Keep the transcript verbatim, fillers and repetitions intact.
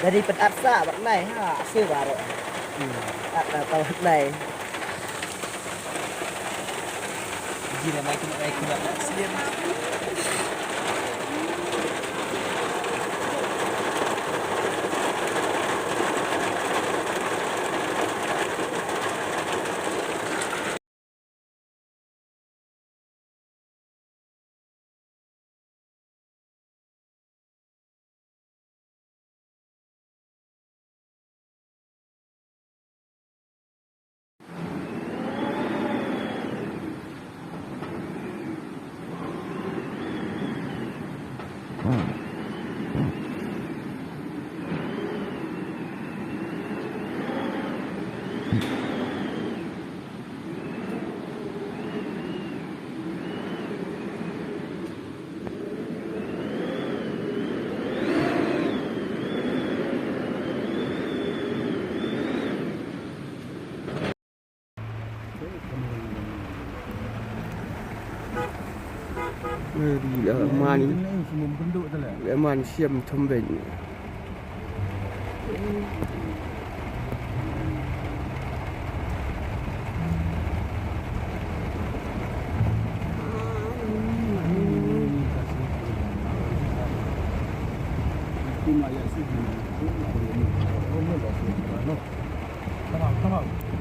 Jadi pynat sa bad nai ha, siew baroh. Pynat na tau bad nai. Ji na mai tu mai ku bad siew. Ri la man. La man siam thum ben. Come on, come on.